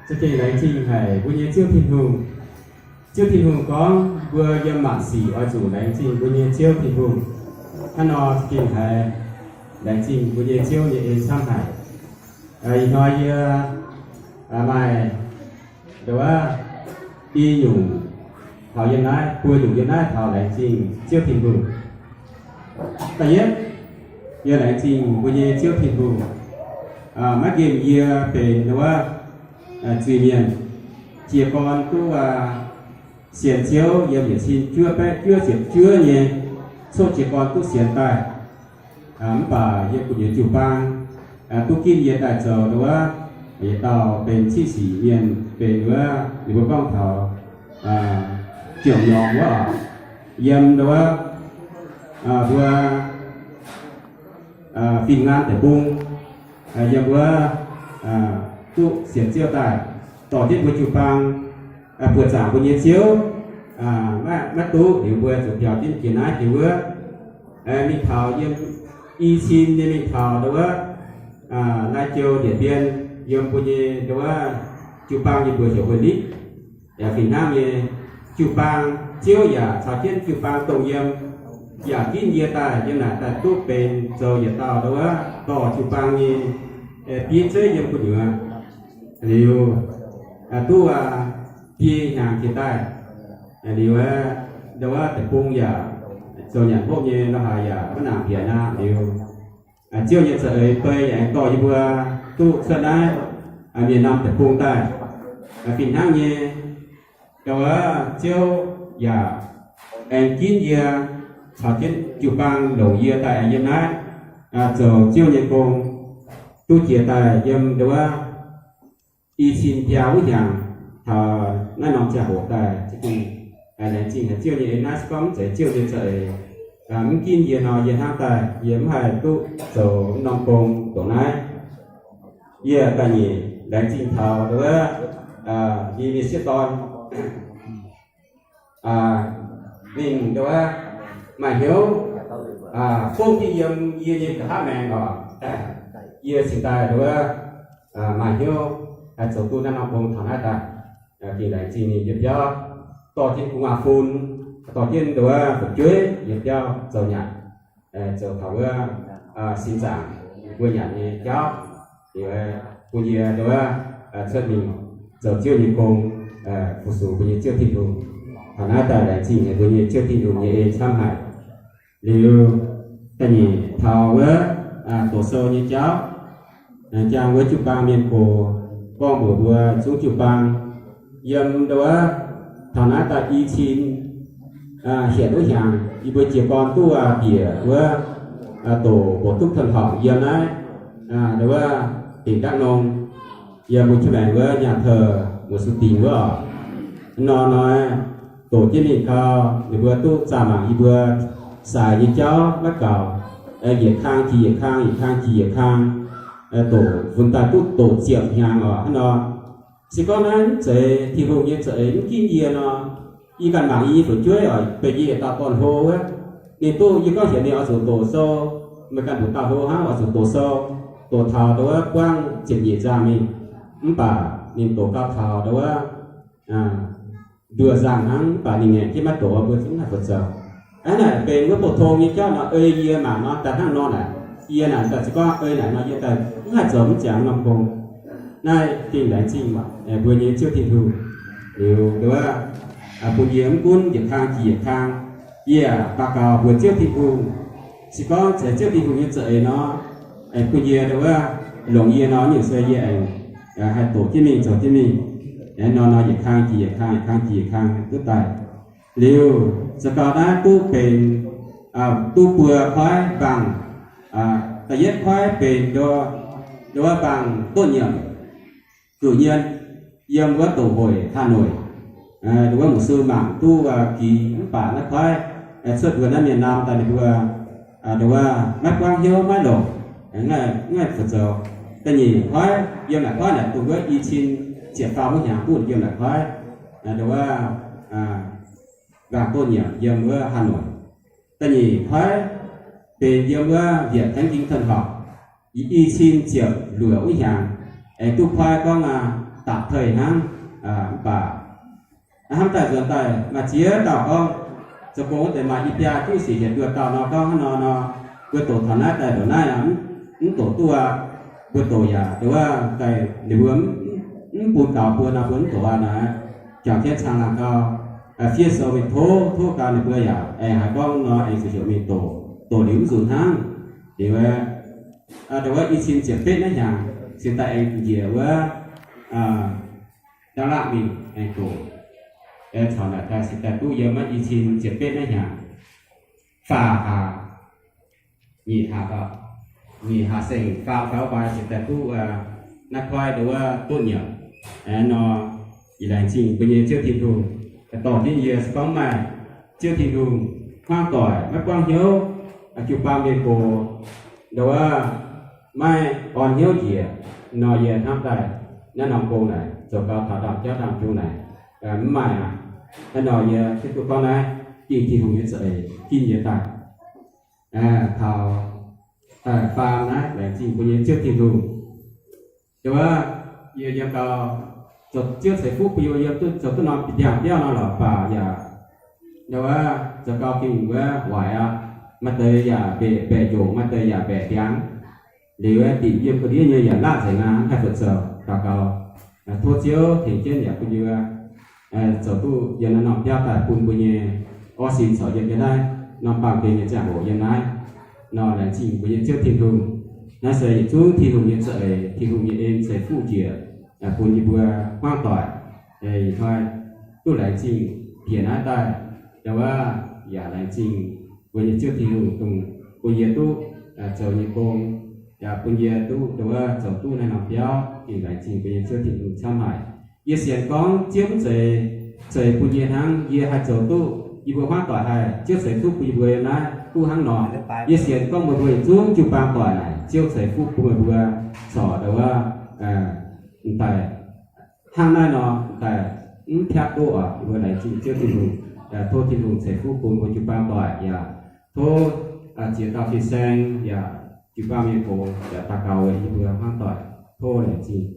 Za'gengh laengz zingh haic mbuo nyei Ziouv Tin-Hungh. Ziouv Tin-Hungh gorngv mbuo yiem maanc sic oix zuqc laengz zingh mbuo nyei Ziouv Tin-Hungh. Hnangv nor za'gengh haiz laengz zingh mbuo nyei Ziouv nyei en camv haic. Ih hnoi yie maaih nduov i nyungc taux yiem naaiv, buo nyungc yiem naaiv taux laengz zingh Ziouv Tin-Hungh. Da'yietv, yie laengz zingh mbuo nyei Ziouv Tin-Hungh maiv nqemh yie benx nduov zuiz-mienh. Jiez gorn duqv sienx Ziouv yiem yietc cin juov baeqv juov ziepc juov nyei, coqv jiez gorn duqv sienx daaih. Mv baac yiem gu'nyuoz jiu-baang duqv ginv yie daaih zoux nduov yietc dauh benx ciqv sic mienh, benx wuov ninh mbuo gorngv taux jomc nyorngx wuov, yiem nduov mbuo fin-ngan deic-bung, yiem wuov duqv sienx Ziouv daaih, dorh jienv mbuo jiu-baang buoqc zaangc mbuo nyei Ziouv, maiv duqv liuz mbuo zuqc biaux jienv jiex naaiv jiex wuov, mingh taux yiem i cin nyei mingh taux nduov wuov Lai-Jou Ndie-Mbien, yiem mbuo nyei nduov wuov jiu-baang nyei mbuox heuc Huih Litv. Yaac fih hnangv nyei, jiu-baang Ziouv yaac caux jienv jiu-baang dongh yiem, yaac ginv yie daaih yiem naaic daaih duqv benx zoux yietc dauh nduov wuov dorh jiu-baang nyei bieiv zeiv yiem gu'nyuoz. Liuz duqv biei hnyangx jiex daaih, liuz nduov wuov deic-bung yaac zoux nyanc hopv nyei, lo haaix yaac maiv nangc mbiaauc naqv. Liuz Ziouv nyei za'eix bei yaac aengx dorh yie mbuo duqv cuotv naaiv mienh norm deic-bung daaih. Fih hnangv nyei, nduov wuov Ziouv yaac aengx ginv yie caux jienv jiu-baang longc yie daaih aengx yiem naaiv zoux Ziouv nyei gong, duqv jiex daaih yiem nduov wuov i cin biaa wuov hnyangx taux naaiv norm ziangh hoc daaih. Laengz zingh haic Ziouv nyei en naaiv, se gorngv mv zeiz Ziouv nyei za'eix, mv ginv yie nor, yie hnamv daaih yie mv haih duqv zoux norm gong ndongc naaiv. Yie da'nyeic laengz zingh taux nduov wuov yie nyei sieqv dorn ninh nduov wuov maaih hnyouv fongv jienv yiem yie nyei nqa'haav maengx oc. Yie cingx daaih nduov wuov maaih hnyouv haih zoux duqv naaiv norm gong taux naaiv daaih. Gengh laengz zingh ninh yiem biauv dorh jienv gu'nguaaz-fun, dorh jienv nduov fu'jueiv yiem biauv zoux nyanc, zoux taux wuov sin zaangc mbuo nyanc nyei jauv, bun yie nduov cuotv mingh zoux Ziouv nyei gong, fu-sux mbuo nyei Ziouv Tin-Hungh. Taux naaiv daaih laengz zingh haic mbuo nyei Ziouv Tin-Hungh nyei en camv haic. Liuz da'nyeic taux wuov doqc sou nyei jauv, jang wuov jiu-baang mienh gox gorngv mbuox mbuo zungv jiu-baang, yiem nduov wuov taux naaiv daaih i cin hietc wuov hnyangx yie mbuo jiez gorn duqv bieqc wuov doqc mbuoqc duqv tong horngc yiem naaiv nduov wuov Tỉnh Đắk Nông, yiem mbuo jiu-baang wuov Nhà thờ Mùa Xuân Tình wuov oc. Nor hnoi doqc jienv mingh gau, ninh mbuo duqv zaah mangc yie mbuo saaix nyei jauv maiv gaux, yietc kang jiex yietc kang, yietc kang jiex yietc kang, doqc funx daaih duqv doqc ziepc hnyangx oc. Hnangv nor, se gorngv naaiv mv zeiz Tin-Hungh nyei za'eix mv ginv yie nor, yie ganh mangc yie nyei fu'jueiv oc, benx yie yietc dauh dorn-hlo wuov, ninh duqv, yie gorngv heuc ninh oix zuqc doqc sou, meih ganh nduqc dauh hlo hnangv oix zuqc doqc sou, doqc taux nduov wuov buangv ziepc nyeic nzangc mingh, mv baac ninh doqc gau taux nduov wuov nduoh nzangc hnangv, mv baac ninh ngaengc jienv maiv doqc, mbuo zungv maiv haih zoux. Hnangv naaic benx wuov bouh tong nyei jauv nor, ei yie mangc nor daaih hnangv nor naaic, yie naaic daaih se gorngv ei naaic nor yie daaih mv haih zoux mv ziangx norm gong. Naaiv gengh laengz zingh mbuo nyei Ziouv Tin-Hungh, liuz nduov bun yie mv gunv yietc kang jiex yietc kang, yie daux gaux mbuox Ziouv Tin-Hungh, se gorngv zeiz Ziouv Tin-Hungh nyei za'eix nor, bun yie nduov longc yie nor nyungc se yie aengx haih doqc jienv mingh zoux jienv mingh. Nor nor yietc kang jiex yietc kang, yietc kang jiex yietc kang duqv daaih. Liuz za'gau naaiv duqv benx duqv buo koiv mbaangh. Da'yietv koiv benx nduov mbaangh donh nyiemc, cử nhân, yiem wuov doqc hoic Hà Nội. Nduov mbuo muoz-sou mangc duqv gix, mv baac naaiv koiv cuotv mbuo naaiv mienh norm daaih ninh mbuo nduov maiv buangv hnyouv maiv longc, mv haih fu'zoux. Da'nyeic koiv, yiem naaic koiv naaic dongh wuov i cin ziepc faam wuov hnyangx duqv yiem naaic koiv, nduov mbaangh donh nyiemc yiem wuov Hà Nội. Da'nyeic koiv benx yiem wuov Việt Thánh Kinh Thần học, i cin ziepc luoqc wuov hnyangx. aengx duqv koi gorngv aqv, dapc tei hnangv. Mv baac hnamv daaih nzuonx daaih maaih ziex dauh gorngv, zoux gong wuov deix maaih i biaa juqv sic hietc nduoh dauh nor gorngv hnangv nor nor, mbuo doqc taux naaiv daaih ndoqc naaiv aqv, mv doqc duqv aqv. Mbuo doqc yaac nduov daaih ninh mbuo mv bun gaux mbuo nor mbuo mv doqc aqv naaic. Jangx jienv caangh laangh gau, fiev sou mingh tov, tov gau ninh mbuo yaac aengx haiz gorngv nor aengx zuqc heuc mingh doqc, doqc liuz mv nzunc hnangv. Liuz nduov i cin ziepc betv naaiv hnyangx cingx daaih aengx njiec wuov Da'laatv mingh aengx doqc. Caux naaic daaih cingx daaih duqv yiem maiv i cin ziepc betv naaiv hnyangx, faah hlaax, nyic hlaax, nyic hlaax seng faam faix mbaai cingx daaih duqv naaiv koiv nduov duqv nyiemc nor. Yie laengz zingh mbuo nyei Ziouv Tin-Hungh, dorh jienv yie se gorngv maaih Ziouv Tin-Hungh hmuangv doic maiv buangv hnyouv, jiu-baang mienh gox nduov maiv orn hnyouv njiec nor, yie hnamv daaih naaiv norm gong naaic zoux gau taux ndaamv-jauv ndaamv-jung naaic mv maaih aqv. Hnangv nor yie hiuv duqv gorngv naaiv ging Tin-Hungh nyei za'eix ginv yie daaih. Taux faam naaiv laengz zingh mbuo nyei Ziouv Tin-Hungh. Nduov yie yiem gau, zoux Ziouv ceix fuqv bun yie yiem duqv zoux duqv norm biauv-biauv nor lorqc baac yaac nduov zoux gau gengh wuov waaic aqv. Maaih deix yaac mbaeqc, mbaeqc njongc, maaih deix yaac mbaeqc ndiangx. Liuz dingc yiem ga'ndiev nyei yaac laatv nzengc aqv, mv haih fu'zoux. Daux gaux tov Ziouv tengx jienv yaac bun yie zoux duqv yiem naaiv norm biauv daaih bun mbuo nyei orv sin corc yiem yiem naaiv norm baamh gen nyei ziangh hoc yiem naaiv nor. Laengz zingh mbuo nyei Ziouv Tin-Hungh. Naaiv se yietc zungv Tin-Hungh nyei za'eix, Tin-Hungh nyei en ceix fuqv njiec bun yie mbuo hmuangv doic. Ih hnoi duqv laengz zingh bieqc naaiv daaih, nduov yaac laengz zingh mbuo nyei Ziouv Tin-Hungh dongh bun yie duqv zoux nyei gong, yaac bun yie duqv nduov zoux duqv naaiv norm biauv. Gengh laengz zingh mbuo nyei Ziouv Tin-Hungh camv haic. Yie sienx gorngv Ziouv mv zeiz ceix bun yie hnangv, yie haih zoux duqv, yie mbuo hmuangv doic haih Ziouv ceix fuqv bun yie mbuo yiem naaiv duqv hnangv nor. Yie sienx gorngv meih mbuo yietc zungv jiu-baang doic naaic Ziouv ceix fuqv bun meih mbuo corc nduov daaih hnangv naaiv nor daaih mv piaqv duqv oc. Yie mbuo laengz zingh Ziouv Tin-Hungh. Tov Tin-Hungh ceix fuqv bun mbuo jiu-baang doic yaac tov ziex dauh fin-saeng yaac jiu-baang mienh gox yaac daux gaux weic yie mbuo hmuangv doic. Tov laengz zingh.